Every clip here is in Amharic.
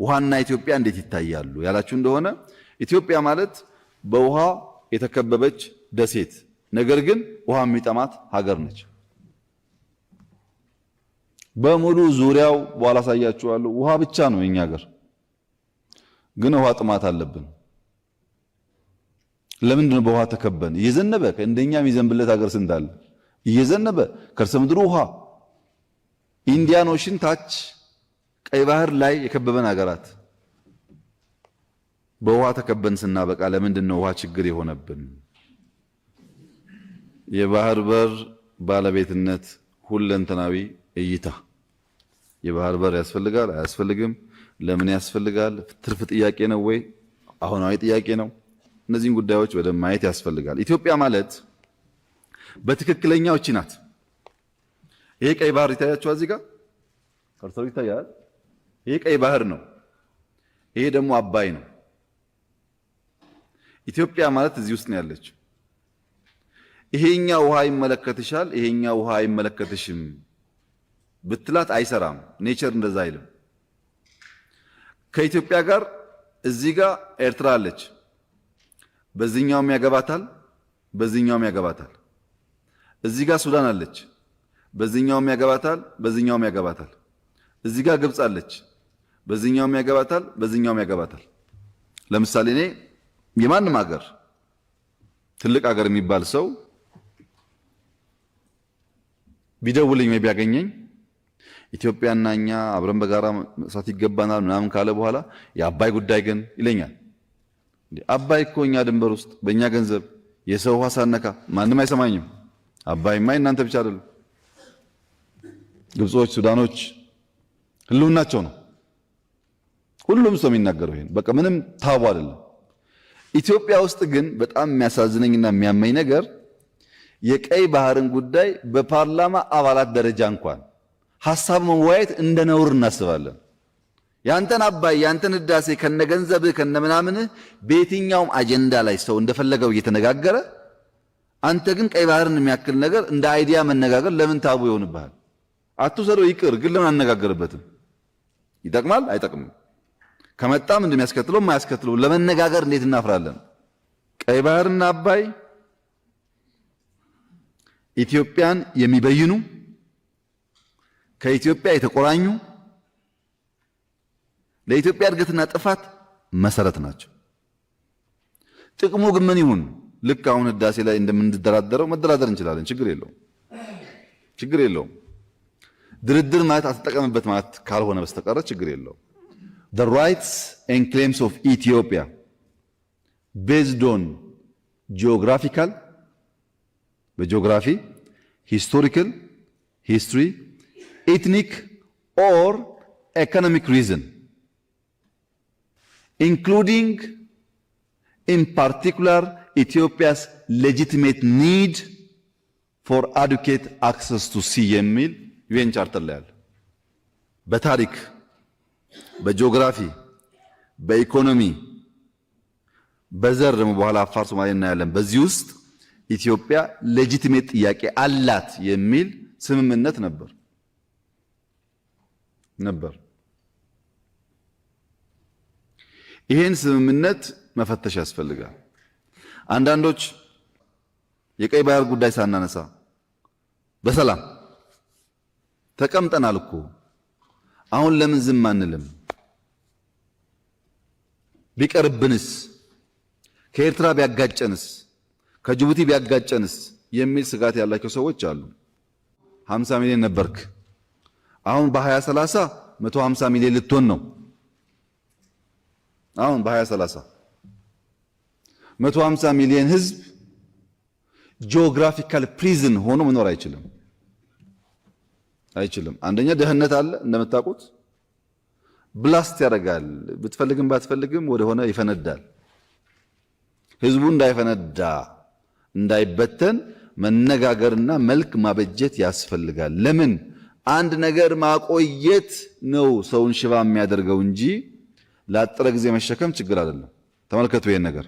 ውሃና ኢትዮጵያ እንዴት ይታያሉ ያላችሁ እንደሆነ፣ ኢትዮጵያ ማለት በውሃ የተከበበች ደሴት፣ ነገር ግን ውሃ የሚጠማት ሀገር ነች። በሙሉ ዙሪያው፣ በኋላ አሳያችኋለሁ፣ ውሃ ብቻ ነው የኛ ሀገር። ግን ውሃ ጥማት አለብን። ለምንድን ነው በውሃ ተከበን እየዘነበ? እንደኛ የሚዘንብለት ሀገር ስንት አለ? እየዘነበ፣ ከርሰ ምድሩ ውሃ፣ Indian Ocean ታች፣ ቀይ ባህር ላይ የከበበን ሀገራት፣ በውሃ ተከበን ስናበቃ ለምንድን ነው ውሃ ችግር የሆነብን? የባህር በር ባለቤትነት ሁለንተናዊ እይታ፣ የባህር በር ያስፈልጋል አያስፈልግም? ለምን ያስፈልጋል? ትርፍ ጥያቄ ነው ወይ አሁናዊ ጥያቄ ነው? እነዚህን ጉዳዮች በደንብ ማየት ያስፈልጋል። ኢትዮጵያ ማለት በትክክለኛው እቺ ናት። ይሄ ቀይ ባህር ይታያችኋል። እዚህ ጋር cursor ኡ ይታያል። ይሄ ቀይ ባህር ነው። ይሄ ደግሞ አባይ ነው። ኢትዮጵያ ማለት እዚህ ውስጥ ነው ያለችው። ይሄኛው ውሃ ይመለከትሻል፣ ይሄኛው ውሃ አይመለከትሽም ብትላት አይሰራም። Nature እንደዛ አይልም። ከኢትዮጵያ ጋር እዚህ ጋር ኤርትራ አለች። በዚህኛውም ያገባታል፣ በዚህኛውም ያገባታል። እዚህ ጋር ሱዳን አለች። በዚህኛውም ያገባታል፣ በዚህኛውም ያገባታል። እዚህ ጋር ግብፅ አለች። በዚህኛውም ያገባታል፣ በዚህኛውም ያገባታል። ለምሳሌ እኔ የማንም ሀገር፣ ትልቅ ሀገር የሚባል ሰው ቢደውልኝ ወይ ቢያገኘኝ፣ ኢትዮጵያና እኛ አብረን በጋራ መስራት ይገባናል ምናምን ካለ በኋላ የአባይ ጉዳይ ግን ይለኛል። አባይ እኮ እኛ ድንበር ውስጥ በእኛ ገንዘብ የሰው ውሃ ሳነካ ማንም አይሰማኝም። አባይማ እናንተ ብቻ አይደለም፣ ግብጾች፣ ሱዳኖች ህልውናቸው ነው። ሁሉም ሰው የሚናገረው ይሄን፣ በቃ ምንም taboo አይደለም። ኢትዮጵያ ውስጥ ግን በጣም የሚያሳዝነኝና የሚያመኝ ነገር የቀይ ባህርን ጉዳይ በፓርላማ አባላት ደረጃ እንኳን ሀሳብ መወያየት እንደ ነውር እናስባለን። ያንተን አባይ፣ ያንተን ህዳሴ ከነገንዘብህ ከነምናምንህ በየትኛውም አጀንዳ ላይ ሰው እንደፈለገው እየተነጋገረ፣ አንተ ግን ቀይ ባህርን የሚያክል ነገር እንደ idea መነጋገር ለምን taboo ይሆንብሃል? አትውሰደው ይቅር፣ ግን ለምን አነጋገርበትም? ይጠቅማል አይጠቅምም? ከመጣም እንደሚያስከትለው የማያስከትለው ለመነጋገር እንዴት እናፍራለን? ቀይ ባህርና አባይ ኢትዮጵያን የሚበይኑ፣ ከኢትዮጵያ የተቆራኙ፣ ለኢትዮጵያ እድገትና ጥፋት መሰረት ናቸው። ጥቅሙ ግን ምን ይሁን? ልክ አሁን ህዳሴ ላይ እንደምንደራደረው መደራደር እንችላለን። ችግር የለውም። ችግር የለውም። ድርድር ማለት አትጠቀምበት ማለት ካልሆነ በስተቀረ ችግር የለውም። The rights and claims of Ethiopia based on geographical፣ በ geography፣ historical history፣ ethnic or economic reason, including in particular Ethiopia's legitimate need for adequate access to sea የሚል UN Charter ላይ አለ። በታሪክ፣ በጂኦግራፊ፣ በኢኮኖሚ፣ በዘር ደግሞ በኋላ አፋር፣ ሶማሌ እናያለን። በዚህ ውስጥ ኢትዮጵያ legitimate ጥያቄ አላት የሚል ስምምነት ነበር። ይሄን ስምምነት መፈተሽ ያስፈልጋል። አንዳንዶች የቀይ ባህር ጉዳይ ሳናነሳ በሰላም ተቀምጠናል እኮ፣ አሁን ለምን ዝም አንልም? ቢቀርብንስ? ከኤርትራ ቢያጋጨንስ? ከጅቡቲ ቢያጋጨንስ? የሚል ስጋት ያላቸው ሰዎች አሉ። 50 ሚሊዮን ነበርክ፣ አሁን በ2030 150 ሚሊዮን ልትሆን ነው። አሁን በ2030 150 ሚሊዮን ህዝብ geographical prison ሆኖ መኖር አይችልም፣ አይችልም። አንደኛ ድህነት አለ እንደምታውቁት፣ blast ያደርጋል። ብትፈልግም ባትፈልግም ወደሆነ ይፈነዳል። ህዝቡ እንዳይፈነዳ፣ እንዳይበተን መነጋገርና መልክ ማበጀት ያስፈልጋል። ለምን አንድ ነገር ማቆየት ነው ሰውን ሽባ የሚያደርገው እንጂ ላጠረ ጊዜ መሸከም ችግር አይደለም። ተመልከቱ ይሄን ነገር።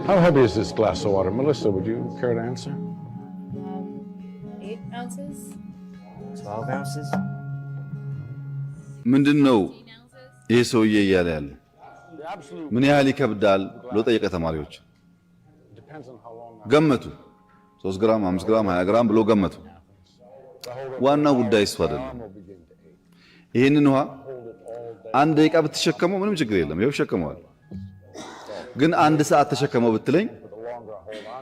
How heavy is this glass of water? Melissa, would you care to answer? 8 ounces? 12 ounces? ምንድን ነው? 15 ounces? ይህ ሰውዬ እያለ ያለ ምን ያህል ይከብዳል ብሎ ጠየቀ። ተማሪዎች ገመቱ። 3 ግራም፣ 5 ግራም፣ 20 ግራም ብሎ ገመቱ። ዋናው ጉዳይ እሱ አይደለም። ይህንን ውሃ አንድ ደቂቃ ብትሸከመው ምንም ችግር የለም፣ ይኸው ሸከመዋል። ግን አንድ ሰዓት ተሸከመው ብትለኝ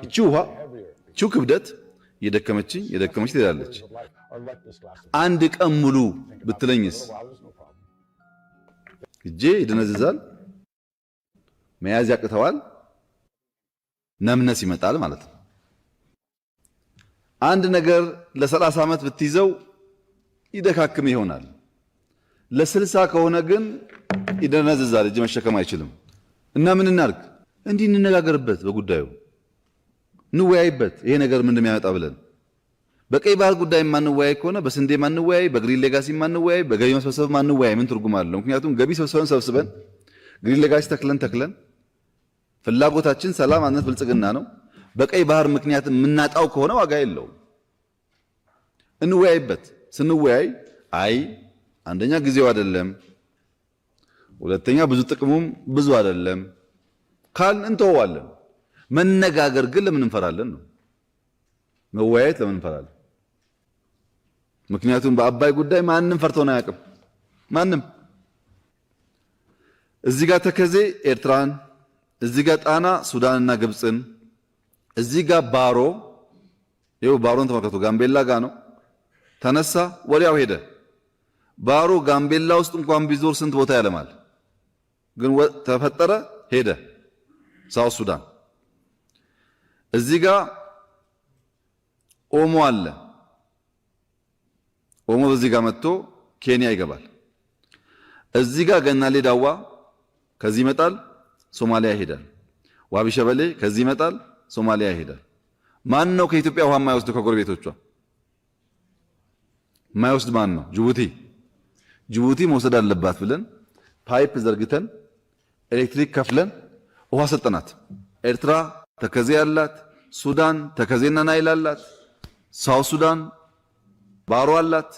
እቺ ውሃ እቺው ክብደት እየደከመችኝ እየደከመች ትሄዳለች። አንድ ቀን ሙሉ ብትለኝስ እጄ ይደነዝዛል፣ መያዝ ያቅተዋል፣ numbness ይመጣል ማለት ነው። አንድ ነገር ለ30 ዓመት ብትይዘው ይደካክም ይሆናል። ለ60 ከሆነ ግን ይደነዝዛል፣ እጅ መሸከም አይችልም። እና ምን እናርግ? እንዲህ እንነጋገርበት፣ በጉዳዩ እንወያይበት፣ ይሄ ነገር ምን እንደሚያመጣ ብለን። በቀይ ባህር ጉዳይ የማንወያይ ከሆነ፣ በስንዴ ማንወያይ፣ በ Green Legacy ማንወያይ፣ በገቢ መሰብሰብ ማንወያይ ምን ትርጉም አለው? ምክንያቱም ገቢ ሰብስበን ሰብስበን፣ Green Legacy ተክለን ተክለን፣ ፍላጎታችን ሰላም፣ አንድነት፣ ብልጽግና ነው። በቀይ ባህር ምክንያት የምናጣው ከሆነ ዋጋ የለውም። እንወያይበት። ስንወያይ አይ አንደኛ ጊዜው አይደለም፣ ሁለተኛ ብዙ ጥቅሙም ብዙ አይደለም ካልን እንተወዋለን። መነጋገር ግን ለምን እንፈራለን ነው። መወያየት ለምን እንፈራለን? ምክንያቱም በአባይ ጉዳይ ማንም ፈርቶን አያውቅም። ማንም። እዚህ ጋር ተከዜ ኤርትራን፣ እዚህ ጋር ጣና ሱዳንና ግብፅን፣ እዚህ ጋር ባሮ፣ ይኸው ባሮን ተመልከቱ፣ ጋምቤላ ጋ ነው። ተነሳ፣ ወዲያው ሄደ። ባሮ ጋምቤላ ውስጥ እንኳን ቢዞር ስንት ቦታ ያለማል። ግን ተፈጠረ፣ ሄደ South Sudan። እዚህ ጋር ኦሞ አለ። ኦሞ በዚህ ጋር መጥቶ ኬንያ ይገባል። እዚህ ጋር ገናሌ ዳዋ ከዚህ ይመጣል፣ ሶማሊያ ይሄዳል። ዋቢ ሸበሌ ከዚህ ይመጣል፣ ሶማሊያ ይሄዳል። ማን ነው ከኢትዮጵያ ውሃ የማይወስድ? ከጎረቤቶቿ የማይወስድ ማን ነው? ጅቡቲ። ጅቡቲ መውሰድ አለባት ብለን pipe ዘርግተን ኤሌክትሪክ ከፍለን ውሃ ሰጠናት። ኤርትራ ተከዜ አላት፣ ሱዳን ተከዜና ናይል አላት፣ South Sudan ባሮ አላት፣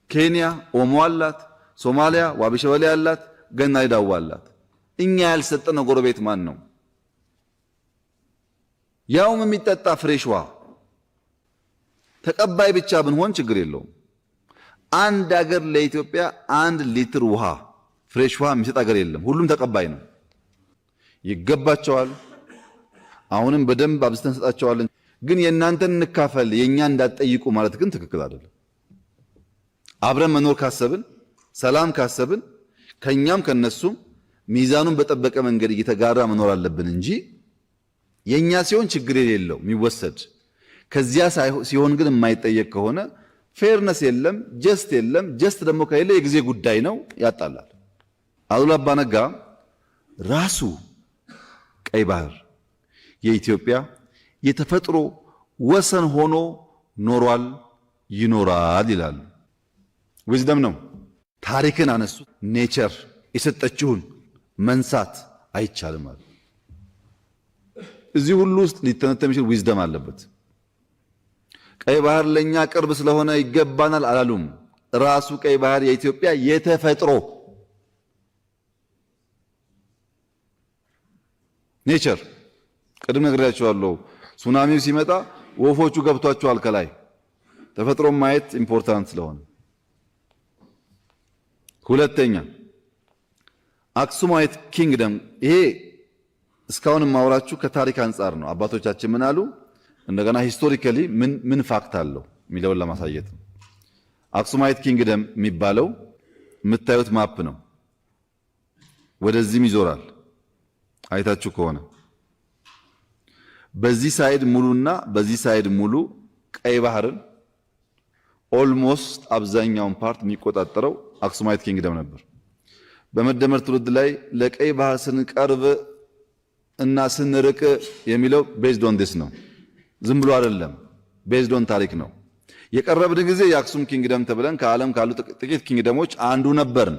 ኬንያ ኦሞ አላት፣ ሶማሊያ ዋቢ ሸበሌ አላት፣ ገናሌ ዳዋ አላት። እኛ ያልሰጠነው ጎረቤት ማን ነው? ያውም የሚጠጣ fresh ውሃ። ተቀባይ ብቻ ብንሆን ችግር የለውም። አንድ አገር ለኢትዮጵያ 1 ሊትር ውሃ፣ fresh ውሃ የሚሰጥ አገር የለም። ሁሉም ተቀባይ ነው። ይገባቸዋል። አሁንም በደንብ አብዝተን እንሰጣቸዋለን። ግን የእናንተን እንካፈል የእኛ እንዳትጠይቁ ማለት ግን ትክክል አይደለም። አብረን መኖር ካሰብን፣ ሰላም ካሰብን፣ ከኛም ከነሱም ሚዛኑን በጠበቀ መንገድ እየተጋራ መኖር አለብን እንጂ የኛ ሲሆን ችግር የሌለው የሚወሰድ፣ ከዚያ ሲሆን ግን የማይጠየቅ ከሆነ fairness የለም፣ just የለም። Just ደግሞ ከሌለ የጊዜ ጉዳይ ነው፣ ያጣላል። አሉላ አባነጋ ራሱ ቀይ ባህር የኢትዮጵያ የተፈጥሮ ወሰን ሆኖ ኖሯል፣ ይኖራል ይላሉ። Wisdom ነው። ታሪክን አነሱ። Nature የሰጠችውን መንሳት አይቻልም አሉ። እዚህ ሁሉ ውስጥ ሊተነተን የሚችል wisdom አለበት። ቀይ ባህር ለኛ ቅርብ ስለሆነ ይገባናል አላሉም። ራሱ ቀይ ባህር የኢትዮጵያ የተፈጥሮ nature፣ ቅድም ነግሬያቸዋለሁ። ሱናሚው ሲመጣ ወፎቹ ገብቷቸዋል ከላይ። ተፈጥሮን ማየት important ስለሆነ። ሁለተኛ Aksumite Kingdom። ይሄ እስካሁን የማወራችሁ ከታሪክ አንጻር ነው። አባቶቻችን ምን አሉ? እንደገና historically ምን ምን fact አለው የሚለውን ለማሳየት ነው። Aksumite Kingdom የሚባለው የምታዩት map ነው። ወደዚህም ይዞራል አይታችሁ ከሆነ፣ በዚህ side ሙሉና በዚህ side ሙሉ ቀይ ባህርን almost አብዛኛውን part የሚቆጣጠረው Aksumite Kingdom ነበር። በመደመር ትውልድ ላይ ለቀይ ባህር ስንቀርብ እና ስንርቅ የሚለው based on this ነው። ዝም ብሎ አይደለም፣ based on ታሪክ ነው። የቀረብን ጊዜ የአክሱም kingdom ተብለን ከዓለም ካሉ ጥቂት kingdom ኦች አንዱ ነበርን።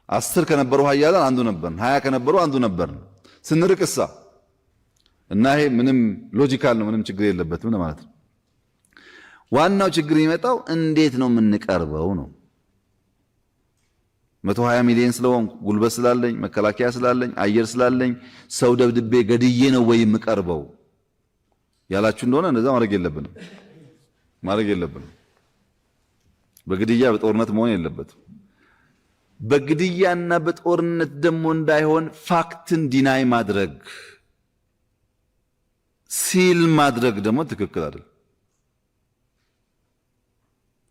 10 ከነበሩ ሀያላን አንዱ ነበርን። 20 ከነበሩ አንዱ ነበርን። ስንርቅሳ? እና ይሄ ምንም logical ነው፣ ምንም ችግር የለበትም ማለት ነው። ዋናው ችግር የሚመጣው እንዴት ነው የምንቀርበው ነው። 120 ሚሊዮን ስለሆንኩ፣ ጉልበት ስላለኝ፣ መከላከያ ስላለኝ፣ አየር ስላለኝ ሰው ደብድቤ ገድዬ ነው ወይ የምቀርበው ያላችሁ እንደሆነ እንደዛ ማድረግ የለብንም፣ ማድረግ የለብንም። በግድያ በጦርነት መሆን የለበትም። በግድያና በጦርነት ደግሞ እንዳይሆን fact ን deny ማድረግ ሲል ማድረግ ደግሞ ትክክል አይደል።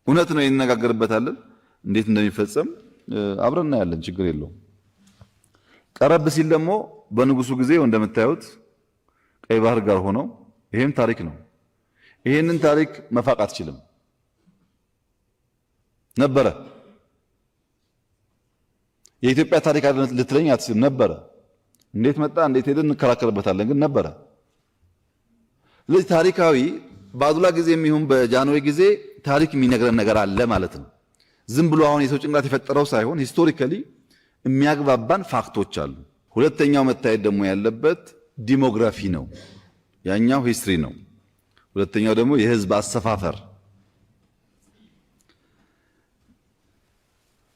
እውነት ነው፣ እንነጋገርበታለን። እንዴት እንደሚፈጸም አብረን እናያለን። ችግር የለውም። ቀረብ ሲል ደግሞ በንጉሱ ጊዜ እንደምታዩት ቀይ ባህር ጋር ሆነው ይሄም ታሪክ ነው። ይሄንን ታሪክ መፋቅ አትችልም ነበረ። የኢትዮጵያ ታሪክ አይደለም ልትለኝ አትችልም ነበረ። እንዴት መጣ እንዴት ሄደ እንከራከርበታለን፣ ግን ነበረ። ስለዚህ ታሪካዊ በአዱላ ጊዜ የሚሆን በጃንሆይ ጊዜ ታሪክ የሚነግረን ነገር አለ ማለት ነው። ዝም ብሎ አሁን የሰው ጭንቅላት የፈጠረው ሳይሆን historically የሚያግባባን fact ኦች አሉ። ሁለተኛው መታየት ደግሞ ያለበት demography ነው። ያኛው history ነው። ሁለተኛው ደግሞ የህዝብ አሰፋፈር።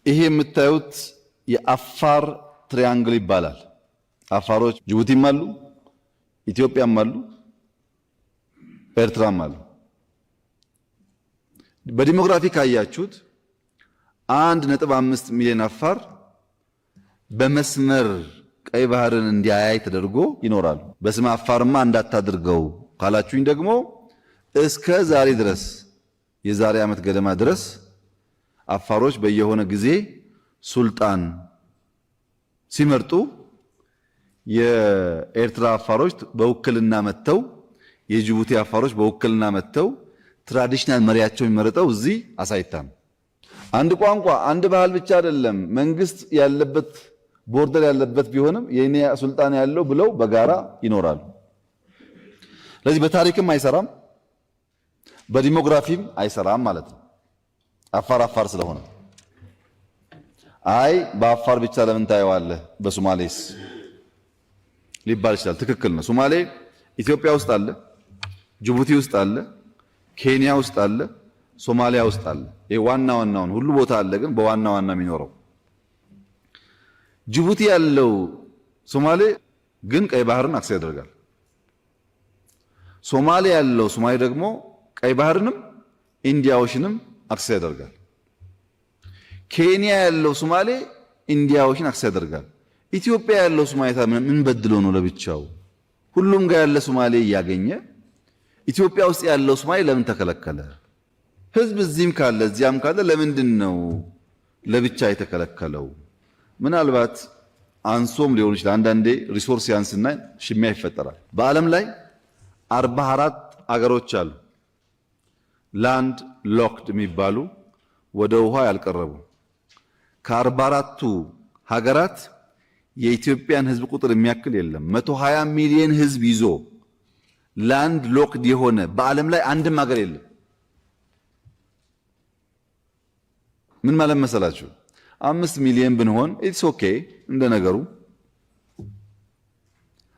ይሄ የምታዩት የአፋር triangle ይባላል። አፋሮች ጅቡቲም አሉ፣ ኢትዮጵያም አሉ፣ ኤርትራም አሉ። በ demography ካያችሁት 1.5 ሚሊዮን አፋር በመስመር ቀይ ባህርን እንዲያያይ ተደርጎ ይኖራሉ። በስመ አፋርማ እንዳታድርገው ካላችሁኝ ደግሞ እስከ ዛሬ ድረስ የዛሬ ዓመት ገደማ ድረስ አፋሮች በየሆነ ጊዜ ሱልጣን ሲመርጡ የኤርትራ አፋሮች በውክልና መጥተው የጅቡቲ አፋሮች በውክልና መጥተው traditional መሪያቸው የሚመረጠው እዚህ አሳይታ ነው። አንድ ቋንቋ አንድ ባህል ብቻ አይደለም። መንግስት ያለበት border ያለበት ቢሆንም የኔ ሱልጣን ያለው ብለው በጋራ ይኖራሉ። ስለዚህ በታሪክም አይሰራም፣ በ demography ም አይሰራም ማለት ነው። አፋር አፋር ስለሆነ አይ በአፋር ብቻ ለምን ታየዋለህ በሶማሌስ ሊባል ይችላል። ትክክል ነው። ሶማሌ ኢትዮጵያ ውስጥ አለ፣ ጅቡቲ ውስጥ አለ፣ ኬንያ ውስጥ አለ፣ ሶማሊያ ውስጥ አለ። ይሄ ዋና ዋናውን ሁሉ ቦታ አለ፣ ግን በዋና ዋና የሚኖረው ጅቡቲ ያለው ሶማሌ ግን ቀይ ባህርን access ያደርጋል። ሶማሌ ያለው ሶማሌ ደግሞ ቀይ ባህርንም Indian Ocean ንም access ያደርጋል። ኬንያ ያለው ሶማሌ Indian Ocean access ያደርጋል። ኢትዮጵያ ያለው ሶማሌ ምን በድሎ ነው ለብቻው? ሁሉም ጋር ያለ ሶማሌ እያገኘ ኢትዮጵያ ውስጥ ያለው ሶማሌ ለምን ተከለከለ? ህዝብ እዚህም ካለ እዚያም ካለ ለምንድን ነው ለብቻ የተከለከለው? ምናልባት አንሶም ሊሆን ይችላል። አንዳንዴ resource ያንስና ሽሚያ ይፈጠራል። በዓለም ላይ 44 አገሮች አሉ land locked የሚባሉ ወደ ውሃ ያልቀረቡ። ከ44ቱ ሀገራት የኢትዮጵያን ህዝብ ቁጥር የሚያክል የለም። 120 ሚሊዮን ህዝብ ይዞ land locked የሆነ በዓለም ላይ አንድም ሀገር የለም። ምን ማለት መሰላችሁ? 5 ሚሊዮን ብንሆን it's okay እንደ ነገሩ፣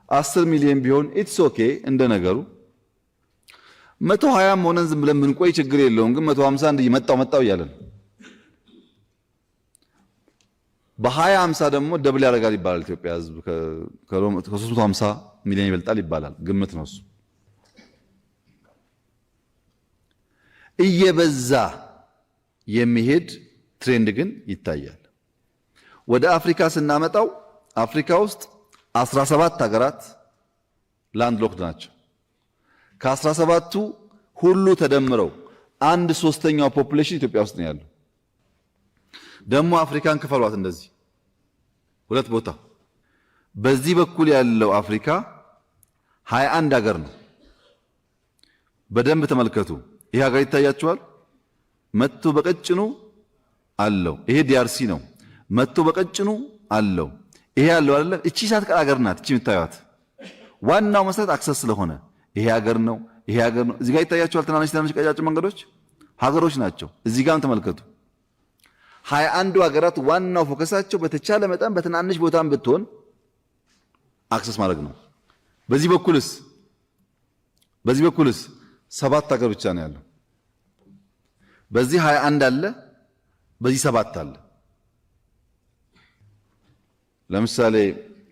10 ሚሊዮን ቢሆን it's okay እንደ ነገሩ፣ 120ም ሆነን ዝም ብለን ብንቆይ ችግር የለውም። ግን 150 እንዲህ መጣው መጣው እያለን በ2050 ደግሞ double ያደርጋል ይባላል። ኢትዮጵያ ህዝብ ከ350 ሚሊዮን ይበልጣል ይባላል። ግምት ነው እሱ። እየበዛ የሚሄድ trend ግን ይታያል። ወደ አፍሪካ ስናመጣው አፍሪካ ውስጥ 17 ሀገራት land locked ናቸው። ከ17ቱ ሁሉ ተደምረው አንድ ሶስተኛው population ኢትዮጵያ ውስጥ ነው ያለው። ደግሞ አፍሪካን ክፈሏት እንደዚህ ሁለት ቦታ። በዚህ በኩል ያለው አፍሪካ 21 ሀገር ነው። በደንብ ተመልከቱ። ይህ ሀገር ይታያችኋል። መጥቶ በቀጭኑ አለው። ይሄ DRC ነው። መጥቶ በቀጭኑ አለው። ይሄ ያለው አይደለም። እቺ ሳትቀር ሀገር ናት። እቺ የምታዩት ዋናው መሰረት access ስለሆነ ይሄ ሀገር ነው። ይሄ ሀገር ነው። እዚህ ጋር ይታያችኋል። ትናንሽ ትናንሽ ቀጫጭን መንገዶች ሀገሮች ናቸው። እዚህ ጋርም ተመልከቱ። 21ዱ ሀገራት ዋናው focus ኣቸው በተቻለ መጠን በትናንሽ ቦታም ብትሆን access ማድረግ ነው። በዚህ በኩልስ ሰባት ሀገር ብቻ ነው ያለው። በዚህ 21 አለ፣ በዚህ ሰባት አለ። ለምሳሌ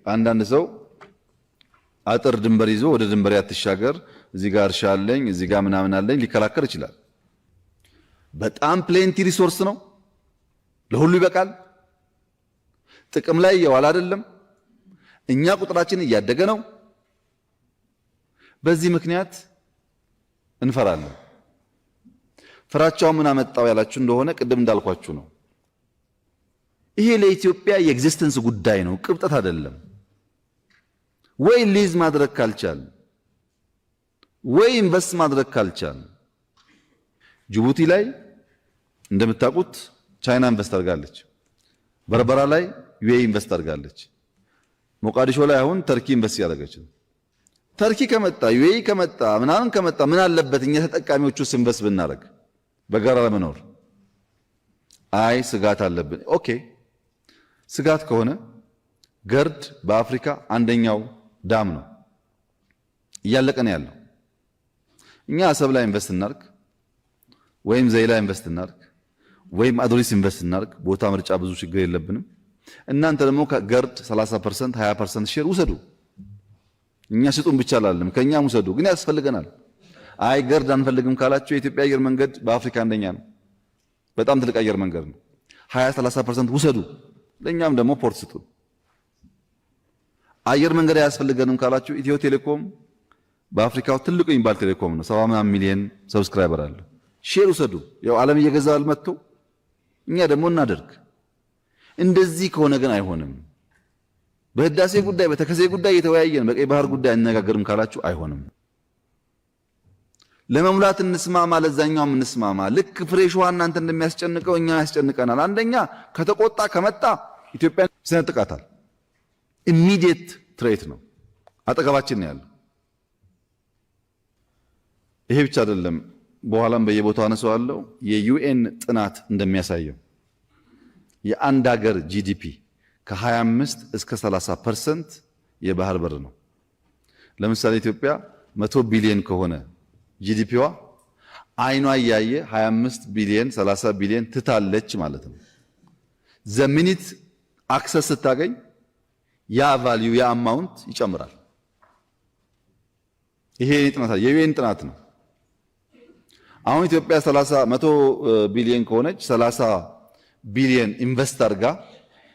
አንዳንድ ሰው አጥር ድንበር ይዞ ወደ ድንበር አትሻገር፣ እዚህ ጋር እርሻ አለኝ፣ እዚህ ጋር ምናምን አለኝ ሊከራከር ይችላል። በጣም plenty resource ነው፣ ለሁሉ ይበቃል። ጥቅም ላይ እየዋለ አይደለም። እኛ ቁጥራችን እያደገ ነው። በዚህ ምክንያት እንፈራለን። ፍራቻው ምን አመጣው ያላችሁ እንደሆነ ቅድም እንዳልኳችሁ ነው። ይሄ ለኢትዮጵያ የ existence ጉዳይ ነው፣ ቅብጠት አይደለም። ወይ ሊዝ ማድረግ ካልቻል፣ ወይ invest ማድረግ ካልቻል፣ ጅቡቲ ላይ እንደምታውቁት ቻይና invest አድርጋለች። በርበራ ላይ UAE invest አድርጋለች። ሞቃዲሾ ላይ አሁን ተርኪ invest እያደረገች ነው። ተርኪ ከመጣ፣ UAE ከመጣ፣ ምናምን ከመጣ ምን አለበት እኛ ተጠቃሚዎቹ invest ብናደርግ በጋራ ለመኖር? አይ ስጋት አለብን። Okay፣ ስጋት ከሆነ GERD በአፍሪካ አንደኛው dam ነው፣ እያለቀ ነው ያለው። እኛ አሰብ ላይ invest እናርግ ወይም ዘይላ invest እናርግ ወይም አዱሊስ invest እናርግ፣ ቦታ ምርጫ ብዙ ችግር የለብንም። እናንተ ደግሞ ከ GERD 30% 20% share ውሰዱ። እኛ ስጡን ብቻ አላለም፣ ከኛም ውሰዱ፣ ግን ያስፈልገናል። አይ GERD አንፈልግም ካላችሁ የኢትዮጵያ አየር መንገድ በአፍሪካ አንደኛ ነው። በጣም ትልቅ አየር መንገድ ነው። 20 30% ውሰዱ፣ ለእኛም ደግሞ port ስጡን። አየር መንገድ አያስፈልገንም ካላችሁ ኢትዮ ቴሌኮም በአፍሪካው ትልቁ የሚባል ቴሌኮም ነው። 70 ምናምን ሚሊየን subscriber አለ። Share ውሰዱ። ያው ዓለም እየገዛ መጥቶ እኛ ደግሞ እናደርግ። እንደዚህ ከሆነ ግን አይሆንም። በህዳሴ ጉዳይ በተከዜ ጉዳይ እየተወያየን በቀይ ባህር ጉዳይ አንነጋገርም ካላችሁ አይሆንም። ለመሙላት እንስማማ፣ ለዛኛውም እንስማማ። ልክ fresh ውሃ እናንተ እንደሚያስጨንቀው እኛ ያስጨንቀናል። አንደኛ ከተቆጣ ከመጣ ኢትዮጵያን ይሰነጥቃታል። Immediate threat ነው፣ አጠገባችን ነው ያለው። ይሄ ብቻ አይደለም፣ በኋላም በየቦታው አነሳዋለሁ። የ UN ጥናት እንደሚያሳየው የአንድ ሀገር GDP ከ25 እስከ 30% የባህር በር ነው። ለምሳሌ ኢትዮጵያ 100 ቢሊዮን ከሆነ GDP ዋ አይኗ እያየ 25 ቢሊዮን 30 ቢሊዮን ትታለች ማለት ነው። The minute access ስታገኝ ያ value ያ amount ይጨምራል። ይሄ ጥናት የ UN ጥናት ነው። አሁን ኢትዮጵያ 30 100 ቢሊዮን ከሆነች 30 ቢሊዮን invest አድርጋ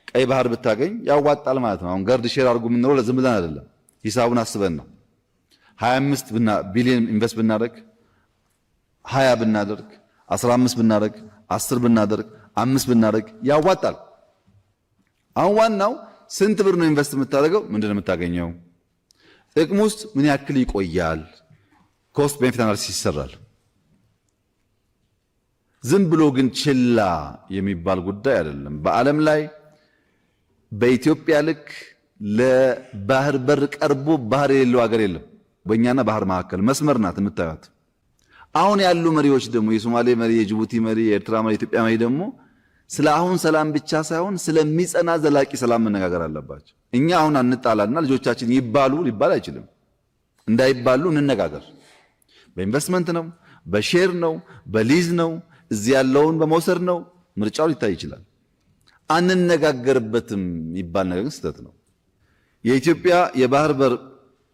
ቀይ ባህር ብታገኝ ያዋጣል ማለት ነው። አሁን GERD share አድርጉ የምንለው ለዝም ብለን አይደለም፣ ሂሳቡን አስበን ነው። 25 ቢሊዮን invest ብናደርግ፣ 20 ብናደርግ፣ 15 ብናደርግ፣ 10 ብናደርግ፣ 5 ብናደርግ ያዋጣል። አሁን ዋናው ስንት ብር ነው invest የምታደርገው? ምንድን ነው የምታገኘው? ጥቅም ውስጥ ምን ያክል ይቆያል? Cost benefit analysis ይሰራል። ዝም ብሎ ግን ችላ የሚባል ጉዳይ አይደለም። በዓለም ላይ በኢትዮጵያ ልክ ለባህር በር ቀርቦ ባህር የሌለው ሀገር የለም። በእኛና ባህር መካከል መስመር ናት የምታዩት። አሁን ያሉ መሪዎች ደግሞ የሶማሌ መሪ፣ የጅቡቲ መሪ፣ የኤርትራ መሪ፣ የኢትዮጵያ መሪ ደግሞ ስለ አሁን ሰላም ብቻ ሳይሆን ስለሚጸና ዘላቂ ሰላም መነጋገር አለባቸው። እኛ አሁን አንጣላና ልጆቻችን ይባሉ ሊባል አይችልም። እንዳይባሉ እንነጋገር። በኢንቨስትመንት ነው፣ በ share ነው፣ በሊዝ ነው፣ እዚህ ያለውን በመውሰድ ነው። ምርጫው ሊታይ ይችላል። አንነጋገርበትም የሚባል ነገር ግን ስህተት ነው። የኢትዮጵያ የባህር በር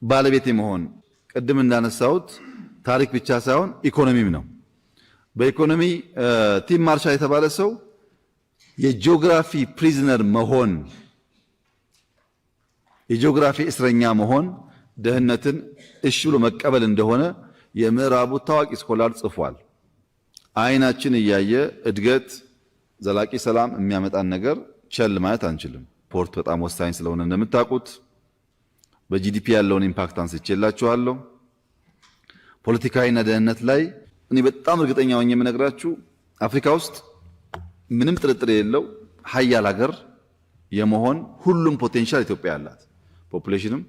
ባለቤት የመሆን ቅድም እንዳነሳሁት ታሪክ ብቻ ሳይሆን ኢኮኖሚም ነው። በኢኮኖሚ ቲም ማርሻል የተባለ ሰው የጂኦግራፊ prisoner መሆን፣ የጂኦግራፊ እስረኛ መሆን ድህነትን እሺ ብሎ መቀበል እንደሆነ የምዕራቡ ታዋቂ scholar ጽፏል። አይናችን እያየ እድገት፣ ዘላቂ ሰላም የሚያመጣን ነገር ቸል ማለት አንችልም። Port በጣም ወሳኝ ስለሆነ እንደምታውቁት በ GDP ያለውን impact አንስቼላችኋለሁ። ፖለቲካዊና ደህንነት ላይ እኔ በጣም እርግጠኛ ሆኜ የምነግራችሁ አፍሪካ ውስጥ ምንም ጥርጥር የሌለው ሀያል ሀገር የመሆን ሁሉም potential ኢትዮጵያ አላት። Population ም፣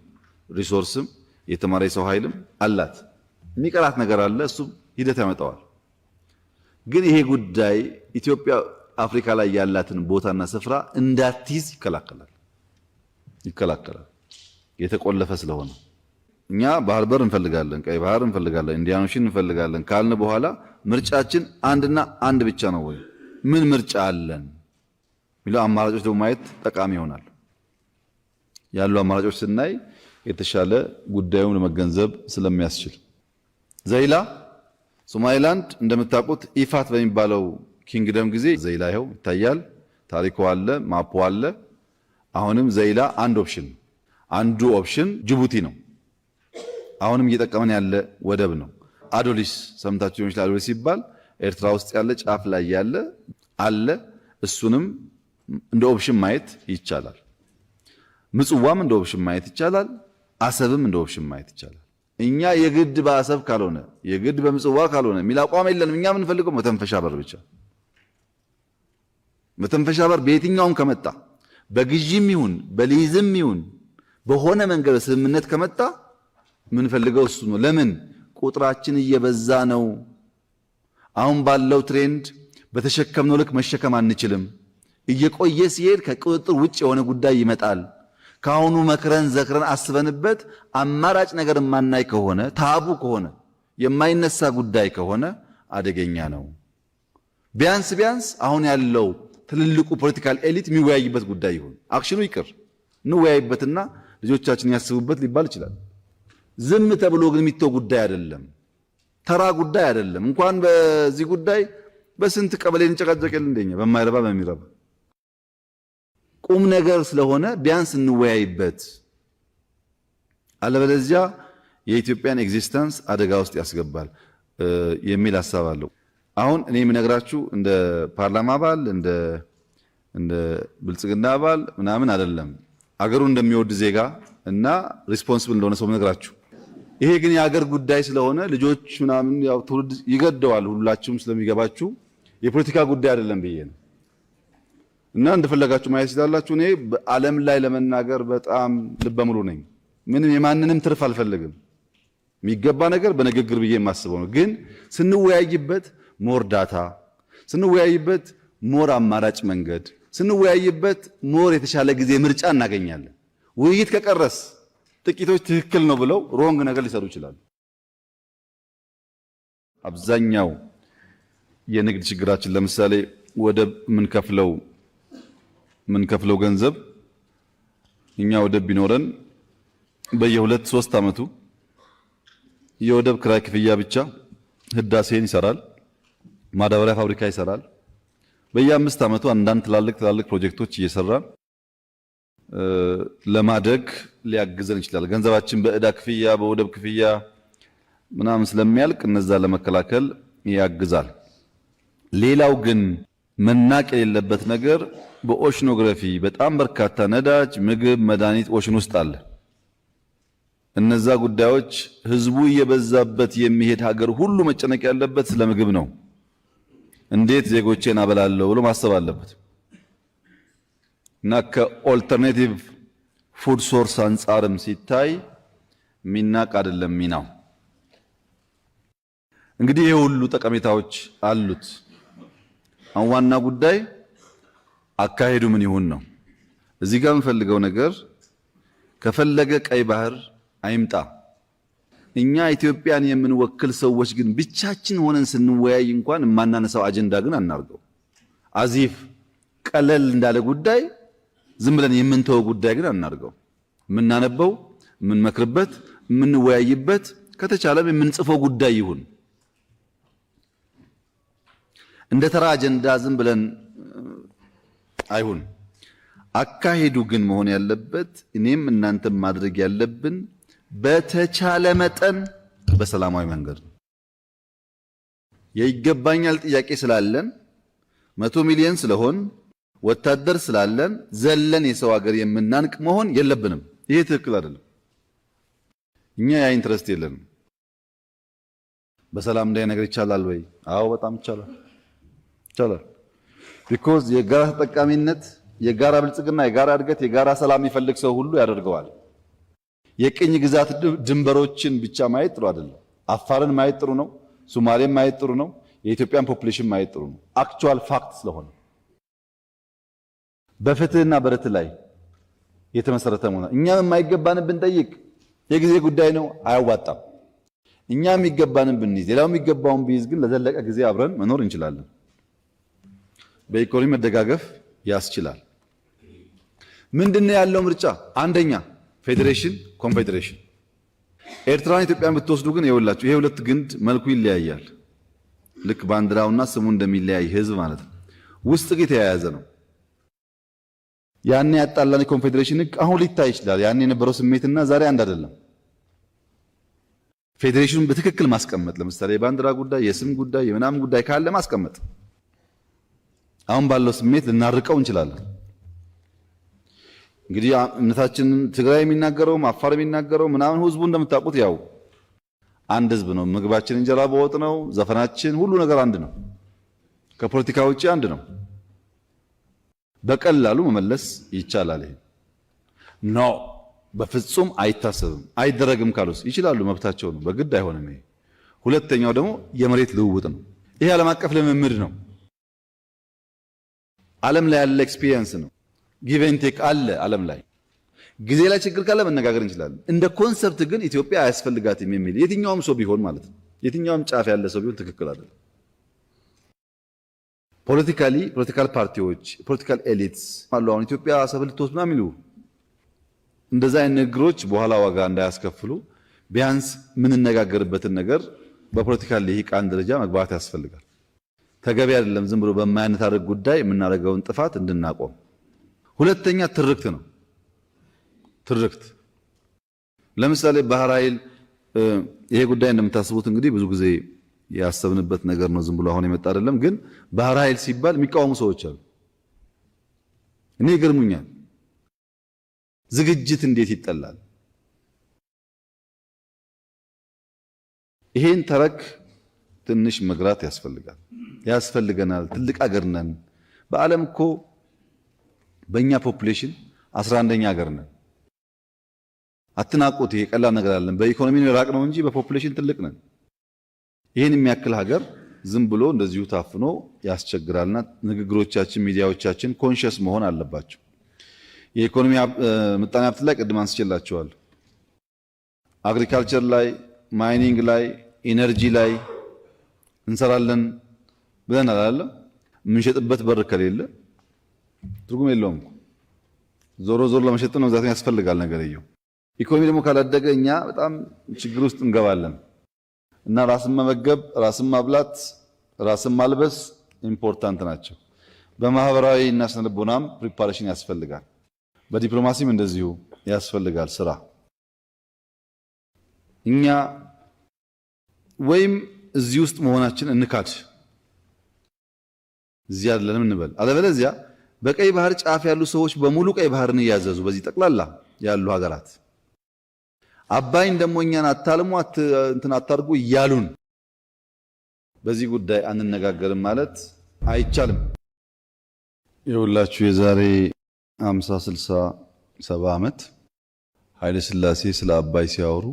resource ም፣ የተማረ የሰው ኃይልም አላት። የሚቀራት ነገር አለ፣ እሱም ሂደት ያመጣዋል። ግን ይሄ ጉዳይ ኢትዮጵያ አፍሪካ ላይ ያላትን ቦታና ስፍራ እንዳትይዝ ይከላከላል የተቆለፈ ስለሆነ እኛ ባህር በር እንፈልጋለን፣ ቀይ ባህር እንፈልጋለን፣ Indian Ocean እንፈልጋለን ካልን በኋላ ምርጫችን አንድና አንድ ብቻ ነው ወይ? ምን ምርጫ አለን የሚለው አማራጮች ደግሞ ማየት ጠቃሚ ይሆናል። ያሉ አማራጮች ስናይ የተሻለ ጉዳዩን ለመገንዘብ ስለሚያስችል ዘይላ ሶማሊላንድ እንደምታውቁት ኢፋት በሚባለው kingdom ጊዜ ዘይላ ይኸው ይታያል። ታሪኩ አለ፣ map ኡ አለ። አሁንም ዘይላ አንድ option፣ አንዱ option ጅቡቲ ነው። አሁንም እየጠቀመን ያለ ወደብ ነው። አዶሊስ ሰምታችሁ ሊሆን ይችላል። አዶሊስ ሲባል ኤርትራ ውስጥ ያለ ጫፍ ላይ ያለ አለ። እሱንም እንደ option ማየት ይቻላል። ምጽዋም እንደ option ማየት ይቻላል። አሰብም እንደ option ማየት ይቻላል። እኛ የግድ በአሰብ ካልሆነ የግድ በምጽዋ ካልሆነ የሚል አቋም የለንም። እኛ የምንፈልገው መተንፈሻ በር ብቻ። መተንፈሻ በር በየትኛውም ከመጣ በግዢም ይሁን በሊዝም ይሁን በሆነ መንገድ በስምምነት ከመጣ የምንፈልገው እሱ ነው። ለምን ቁጥራችን እየበዛ ነው። አሁን ባለው trend በተሸከምነው ልክ መሸከም አንችልም። እየቆየ ሲሄድ ከቁጥጥር ውጭ የሆነ ጉዳይ ይመጣል። ከአሁኑ መክረን ዘክረን አስበንበት አማራጭ ነገር የማናይ ከሆነ taboo ከሆነ የማይነሳ ጉዳይ ከሆነ አደገኛ ነው። ቢያንስ ቢያንስ አሁን ያለው ትልልቁ political elite የሚወያይበት ጉዳይ ይሁን፣ action ኑ ይቅር፣ እንወያይበትና ልጆቻችን ያስቡበት ሊባል ይችላል። ዝም ተብሎ ግን የሚተው ጉዳይ አይደለም፣ ተራ ጉዳይ አይደለም። እንኳን በዚህ ጉዳይ በስንት ቀበሌ እንጨቃጨቅ የለ እንደኛ በማይረባ በሚረባ ቁም ነገር ስለሆነ ቢያንስ እንወያይበት። አለበለዚያ የኢትዮጵያን existence አደጋ ውስጥ ያስገባል የሚል ሀሳብ አለው። አሁን እኔ የምነግራችሁ እንደ ፓርላማ አባል እንደ ብልጽግና አባል ምናምን አይደለም፣ አገሩን እንደሚወድ ዜጋ እና responsible እንደሆነ ሰው ነግራችሁ። ይሄ ግን የአገር ጉዳይ ስለሆነ ልጆች ምናምን ያው ትውልድ ይገደዋል፣ ሁላችሁም ስለሚገባችሁ የፖለቲካ ጉዳይ አይደለም ብዬ ነው። እና እንደፈለጋችሁ ማየት ይችላላችሁ። እኔ በዓለም ላይ ለመናገር በጣም ልበ ሙሉ ነኝ። ምንም የማንንም ትርፍ አልፈልግም። የሚገባ ነገር በንግግር ብዬ የማስበው ነው። ግን ስንወያይበት more data፣ ስንወያይበት more አማራጭ መንገድ፣ ስንወያይበት more የተሻለ ጊዜ ምርጫ እናገኛለን። ውይይት ከቀረስ ጥቂቶች ትክክል ነው ብለው wrong ነገር ሊሰሩ ይችላሉ። አብዛኛው የንግድ ችግራችን ለምሳሌ ወደብ የምንከፍለው ገንዘብ እኛ ወደብ ቢኖረን በየሁለት ሶስት ዓመቱ የወደብ ክራይ ክፍያ ብቻ ህዳሴን ይሰራል፣ ማዳበሪያ ፋብሪካ ይሰራል። በየአምስት ዓመቱ አንዳንድ ትላልቅ ትላልቅ ፕሮጀክቶች እየሰራ ለማደግ ሊያግዘን ይችላል። ገንዘባችን በዕዳ ክፍያ በወደብ ክፍያ ምናምን ስለሚያልቅ እነዛ ለመከላከል ያግዛል። ሌላው ግን መናቅ የሌለበት ነገር በ oceanography በጣም በርካታ ነዳጅ፣ ምግብ፣ መድኃኒት ocean ውስጥ አለ። እነዛ ጉዳዮች ህዝቡ እየበዛበት የሚሄድ ሀገር ሁሉ መጨነቅ ያለበት ስለ ምግብ ነው። እንዴት ዜጎቼን አበላለሁ ብሎ ማሰብ አለበት እና ከ alternative food source አንጻርም ሲታይ የሚናቅ አይደለም ሚናው። እንግዲህ ይህ ሁሉ ጠቀሜታዎች አሉት። አሁን ዋና ጉዳይ አካሄዱ ምን ይሁን ነው። እዚህ ጋር የምፈልገው ነገር ከፈለገ ቀይ ባህር አይምጣ። እኛ ኢትዮጵያን የምንወክል ሰዎች ግን ብቻችን ሆነን ስንወያይ እንኳን የማናነሳው አጀንዳ ግን አናርገው። as if ቀለል እንዳለ ጉዳይ ዝም ብለን የምንተወው ጉዳይ ግን አናርገው። የምናነበው፣ የምንመክርበት፣ የምንወያይበት ከተቻለም የምንጽፈው ጉዳይ ይሁን። እንደ ተራ አጀንዳ ዝም ብለን አይሁን። አካሄዱ ግን መሆን ያለበት እኔም እናንተም ማድረግ ያለብን በተቻለ መጠን በሰላማዊ መንገድ ነው። የይገባኛል ጥያቄ ስላለን 100 ሚሊዮን ስለሆን ወታደር ስላለን ዘለን የሰው ሀገር የምናንቅ መሆን የለብንም። ይሄ ትክክል አይደለም። እኛ ያ interest የለንም። በሰላም እንዲህ ነገር ይቻላል ወይ? አዎ በጣም ይቻላል፣ ይቻላል። Because የጋራ ተጠቃሚነት፣ የጋራ ብልጽግና፣ የጋራ እድገት፣ የጋራ ሰላም የሚፈልግ ሰው ሁሉ ያደርገዋል። የቅኝ ግዛት ድንበሮችን ብቻ ማየት ጥሩ አይደለም። አፋርን ማየት ጥሩ ነው። ሶማሌን ማየት ጥሩ ነው። የኢትዮጵያን population ማየት ጥሩ ነው። Actual fact ስለሆነ በፍትህና በርትዕ ላይ የተመሰረተ መሆን እኛም የማይገባንን ብንጠይቅ የጊዜ ጉዳይ ነው፣ አያዋጣም። እኛ የሚገባንን ብንይዝ ሌላው የሚገባውን ቢይዝ ግን ለዘለቀ ጊዜ አብረን መኖር እንችላለን። በኢኮኖሚ መደጋገፍ ያስችላል። ምንድነው ያለው ምርጫ? አንደኛ ፌዴሬሽን፣ ኮንፌዴሬሽን። ኤርትራን ኢትዮጵያን ብትወስዱ ግን ይኸውላችሁ ይሄ ሁለት ግንድ መልኩ ይለያያል። ልክ ባንዲራውና ስሙ እንደሚለያይ ህዝብ ማለት ነው። ውስጥ ግን የተያያዘ ነው። ያኔ ያጣላን የኮንፌዴሬሽን ህግ አሁን ሊታይ ይችላል። ያኔ የነበረው ስሜትና ዛሬ አንድ አይደለም። ፌዴሬሽኑን በትክክል ማስቀመጥ፣ ለምሳሌ የባንዲራ ጉዳይ፣ የስም ጉዳይ፣ የምናምን ጉዳይ ካለ ማስቀመጥ። አሁን ባለው ስሜት ልናርቀው እንችላለን። እንግዲህ እምነታችንን ትግራይ የሚናገረውም አፋር የሚናገረው ምናምን ህዝቡ እንደምታውቁት ያው አንድ ህዝብ ነው። ምግባችን እንጀራ በወጥ ነው። ዘፈናችን፣ ሁሉ ነገር አንድ ነው። ከፖለቲካ ውጪ አንድ ነው። በቀላሉ መመለስ ይቻላል። ይሄ no በፍጹም አይታሰብም አይደረግም ካሉስ ይችላሉ፣ መብታቸው ነው። በግድ አይሆንም። ይሄ ሁለተኛው ደግሞ የመሬት ልውውጥ ነው። ይሄ ዓለም አቀፍ ልምምድ ነው። ዓለም ላይ ያለ experience ነው። Give and take አለ ዓለም ላይ። ጊዜ ላይ ችግር ካለ መነጋገር እንችላለን። እንደ concept ግን ኢትዮጵያ አያስፈልጋትም የሚል የትኛውም ሰው ቢሆን ማለት ነው፣ የትኛውም ጫፍ ያለ ሰው ቢሆን ትክክል አይደለም። Politically political ፓርቲዎች፣ political elites አሉ። አሁን ኢትዮጵያ አሰብ ልትወስድ ምናምን የሚሉ እንደዛ አይነት ንግግሮች በኋላ ዋጋ እንዳያስከፍሉ ቢያንስ የምንነጋገርበትን ነገር በፖለቲካ ልሂቃን ደረጃ መግባት ያስፈልጋል። ተገቢ አይደለም ዝም ብሎ በማያነታርክ ጉዳይ የምናደርገውን ጥፋት እንድናቆም። ሁለተኛ ትርክት ነው። ትርክት ለምሳሌ ባህር ኃይል ይሄ ጉዳይ እንደምታስቡት እንግዲህ ብዙ ጊዜ ያሰብንበት ነገር ነው። ዝም ብሎ አሁን የመጣ አይደለም። ግን ባህር ኃይል ሲባል የሚቃወሙ ሰዎች አሉ። እኔ ይገርሙኛል። ዝግጅት እንዴት ይጠላል? ይሄን ተረክ ትንሽ መግራት ያስፈልጋል ያስፈልገናል። ትልቅ አገር ነን። በዓለም እኮ በእኛ population 11ኛ ሀገር ነን። አትናቁት። ይሄ ቀላል ነገር አይደለም። በኢኮኖሚ ነው የራቅ ነው እንጂ በ population ትልቅ ነን። ይህን የሚያክል ሀገር ዝም ብሎ እንደዚሁ ታፍኖ ያስቸግራልና ንግግሮቻችን፣ ሚዲያዎቻችን conscious መሆን አለባቸው። የኢኮኖሚ ምጣኔ ሀብት ላይ ቅድም አንስቼላችኋለሁ። Agriculture ላይ፣ mining ላይ፣ energy ላይ እንሰራለን ብለን አላለም። የምንሸጥበት በር ከሌለ ትርጉም የለውም። ዞሮ ዞሮ ለመሸጥ ነው መግዛት ያስፈልጋል። ነገርየው ኢኮኖሚ ደግሞ ካላደገ እኛ በጣም ችግር ውስጥ እንገባለን። እና ራስን መመገብ፣ ራስን ማብላት፣ ራስን ማልበስ important ናቸው። በማህበራዊ እና ስነልቦናም preparation ያስፈልጋል። በዲፕሎማሲም እንደዚሁ ያስፈልጋል ስራ። እኛ ወይም እዚህ ውስጥ መሆናችን እንካድ፣ እዚህ አይደለንም እንበል። አለበለዚያ በቀይ ባህር ጫፍ ያሉ ሰዎች በሙሉ ቀይ ባህርን እያዘዙ በዚህ ጠቅላላ ያሉ ሀገራት አባይን ደግሞ እኛን አታልሙ እንትን አታርጉ እያሉን በዚህ ጉዳይ አንነጋገርም ማለት አይቻልም። የሁላችሁ የዛሬ 50 60 70 ዓመት ኃይለ ሥላሴ ስለ አባይ ሲያወሩ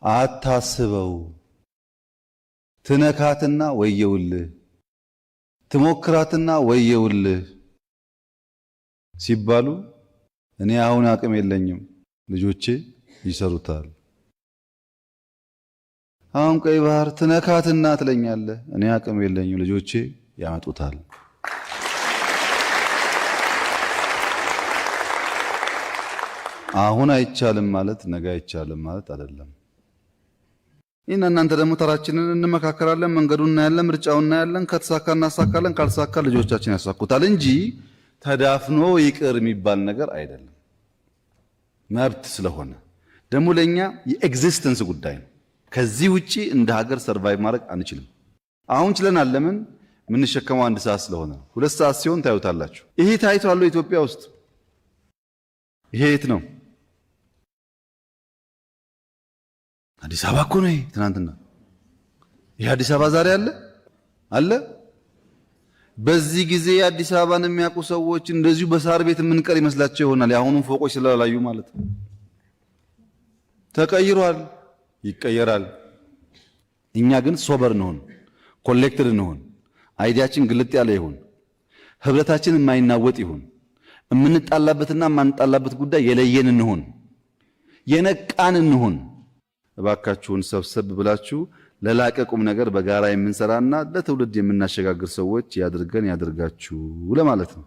አታስበው፣ ትነካትና ወየውልህ፣ ትሞክራትና ወየውልህ ሲባሉ እኔ አሁን አቅም የለኝም ልጆቼ ይሰሩታል። አሁን ቀይ ባህር ትነካትና ትለኛለህ፣ እኔ አቅም የለኝም ልጆቼ ያመጡታል። አሁን አይቻልም ማለት ነገ አይቻልም ማለት አይደለም። ይህን እናንተ ደግሞ ተራችንን እንመካከራለን፣ መንገዱን እናያለን፣ ምርጫውን እናያለን። ከተሳካ እናሳካለን፣ ካልተሳካ ልጆቻችን ያሳኩታል እንጂ ተዳፍኖ ይቅር የሚባል ነገር አይደለም። መብት ስለሆነ ደግሞ ለእኛ የ existence ጉዳይ ነው። ከዚህ ውጪ እንደ ሀገር survive ማድረግ አንችልም። አሁን ችለናል። ለምን? የምንሸከመው አንድ ሰዓት ስለሆነ ነው። 2 ሰዓት ሲሆን ታዩታላችሁ። ይሄ ታይቷል ኢትዮጵያ ውስጥ። ይሄ የት ነው? አዲስ አበባ እኮ ነው። ይሄ ትናንትና፣ ይሄ አዲስ አበባ ዛሬ አለ አለ። በዚህ ጊዜ አዲስ አበባን የሚያውቁ ሰዎች እንደዚሁ በሳር ቤት የምንቀር ይመስላቸው ይሆናል። የአሁኑን ፎቆች ስላላዩ ማለት ነው። ተቀይሯል፣ ይቀየራል። እኛ ግን sober እንሁን፣ collected እንሁን፣ idea ችን ግልጥ ያለ ይሁን፣ ህብረታችን የማይናወጥ ይሁን፣ የምንጣላበትና የማንጣላበት ጉዳይ የለየን እንሁን፣ የነቃን እንሁን። እባካችሁን ሰብሰብ ብላችሁ ለላቀ ቁም ነገር በጋራ የምንሰራና ለትውልድ የምናሸጋግር ሰዎች ያድርገን ያድርጋችሁ ለማለት ነው።